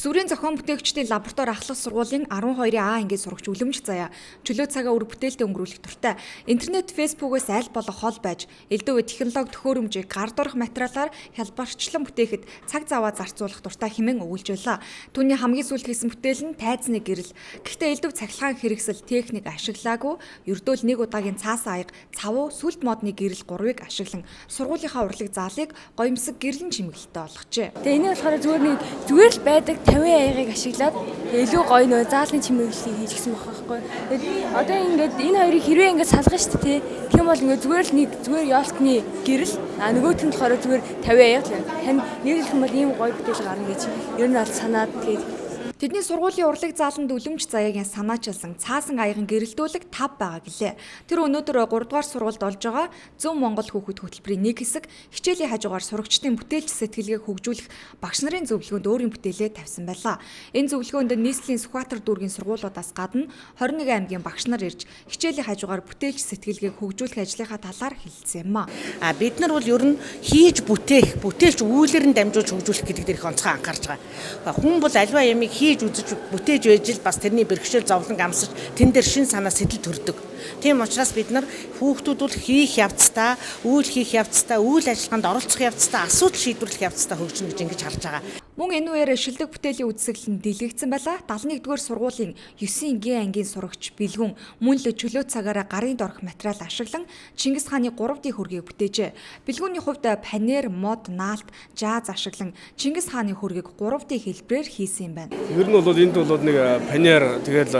Сүрийн зохион бүтээгчдийн лаборатори ахлах сургуулийн 12-ын А ангийн сурагч Үлэмж Заяа чөлөө цагаа үр бүтээлтэй өнгөрүүлэх дуртай. Интернет, фэйсбүүгээс аль болох хол байж, элдв технологи төхөөрөмжийг гар дорох материалаар хялбарчлан бүтээхэд цаг заваа зарцуулах дуртай хэмээн өгүүлж байлаа. Түүний хамгийн сүүлд хийсэн бүтээл нь тайзны гэрэл. Гэхдээ элдв цахилгаан хэрэгсэл, техник ашиглаагүй, ердөөл нэг удаагийн цаасан аяга, цавуу, сүлд модны гэрэл 3-ыг ашиглан сургуулийнхаа урлаг заалыг гоёмсог гэрлэн чимэглэлтэй болгожээ. Тэгээ энэ болохоор зүгээр нэг зүгээр л байдаг 50 аягийг ашиглаад илүү гоё нөө заалны чимэглэлийг хийж гисэн байх байхгүй. Тэгээд одоо ингээд энэ хоёрыг хэрвээ ингээд салгана шүү дээ. Тэгэх юм бол ингээд зүгээр л нэг зүгээр ёлкны гэрэл, а нөгөөх нь болохоор зүгээр 50 аяг л. Тань нэрлэх юм бол ийм гоё бүтээл гарна гэж ер нь аль санаад тэгээд. Тэдний сургуулийн урлаг зааланд Үлэмж Заяагийн санаачилсан цаасан аяган гэрэлтүүлэг 5 байгаа гэлээ. Тэр өнөөдөр 3 дугаар сургуульд олж байгаа Зүүн Монгол хүүхэд хөтөлбөрийн нэг хэсэг хичээлийн хажуугаар сурагчдын бүтээлч сэтгэлгээг хөгжүүлэх багш нарын зөвлөгөөнд өөрийн бүтээлээ тавьсан байлаа. Энэ зөвлөгөөнд нийслэлийн Сүхбаатар дүүргийн сургуулиудаас гадна 21 аймгийн багш нар ирж хичээлийн хажуугаар бүтээлч сэтгэлгээг хөгжүүлэх ажлынхаа талаар хэлсэн юм а. А бид нар бол ер нь хийж бүтээх, бүтээлч үйлээр нь дамжуулж хөгжүүлэх гэдэг дээр их онцгой анхаарч байгаа. Хүн бол альва ямыг хийж үзэж бүтээж байж л бас тэрний бэрхшээл зовлон амсаж тэн дээр шин санаа сэтэл төрдөг. Тийм учраас бид нар хүүхдүүд бол хийх явцдаа, үйл хийх явцдаа, үйл ажиллагаанд оролцох явцдаа, асуудал шийдвэрлэх явцдаа хөгжинэ гэж ингэж харж байгаа. Мөн энэ үеэр шилдэг бүтээлийн үзэсгэлэн нь дэлгэгдсэн байлаа. 71-р сургуулийн 9 энгийн ангийн сурагч Бэлгүн мөн л чөлөө цагаараа гарын дорх материал ашиглан Чингис хааны 3D хөргийг бүтээжээ. Бэлгүүний хувьд панер, мод, наалт, жааз ашиглан Чингис хааны хөргийг 3D хэлбэрээр хийсэн юм байна. Ер нь бол энд бол нэг панер тэгэл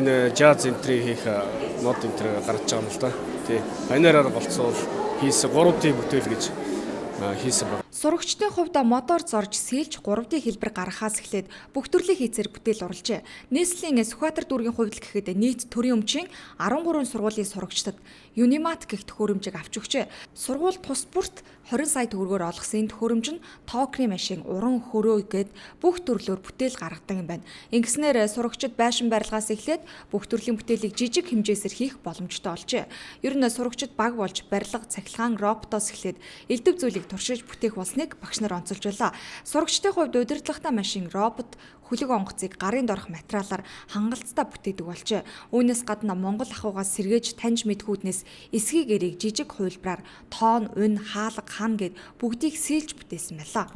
энэ жаз энтрийг хийх мод энтрийг гаргаж байгаа юм л да. Тий. Панераар голцоол хийсэн 3D бүтээл гэж хийсэн байна. Сурагчдын хувьд модоор зорж сэлж 3D хэлбэр гаргахаас эхлээд бүх төрлийн хийцээр бүтээл оруулжээ. Нийслэлийн Сүхбаатар дүүргийн хувьд л гэхэд нийт төрийн өмчийн 13 сургуулийн сурагчдад Юнимат гэх төхөөрөмжийг авч өгчээ. Сургууль тус бүрт 20 сая төгрөгөөр олгосон энэ төхөөрөмж нь токрын машин, уран хөрөө гээд бүх төрлөөр бүтээл гаргадаг юм байна. Ингэснээр сурагчид байшин барилгаас эхлээд бүх төрлийн бүтээлийг жижиг хэмжээсээр хийх боломжтой болжээ. Ер нь сурагчид баг болж барилга, цахилгаан, роботоос эхлээд элдэв зүйлийг туршиж бүтээх болсныг багш нар онцолж байлаа. Сурагчдын хувьд удирдлагатай машин, робот, хөлөг онгоцыг гарын дорх материалаар хангалттай бүтээдэг болжээ. Үүнээс гадна Монгол ахуйгаас сэргээж таньж мэдхүүднээс эсгийг эрийг жижиг хувилбараар тоон, унь, хаалга, хан гэд бүгдийг сэлж бүтээсэн байлаа.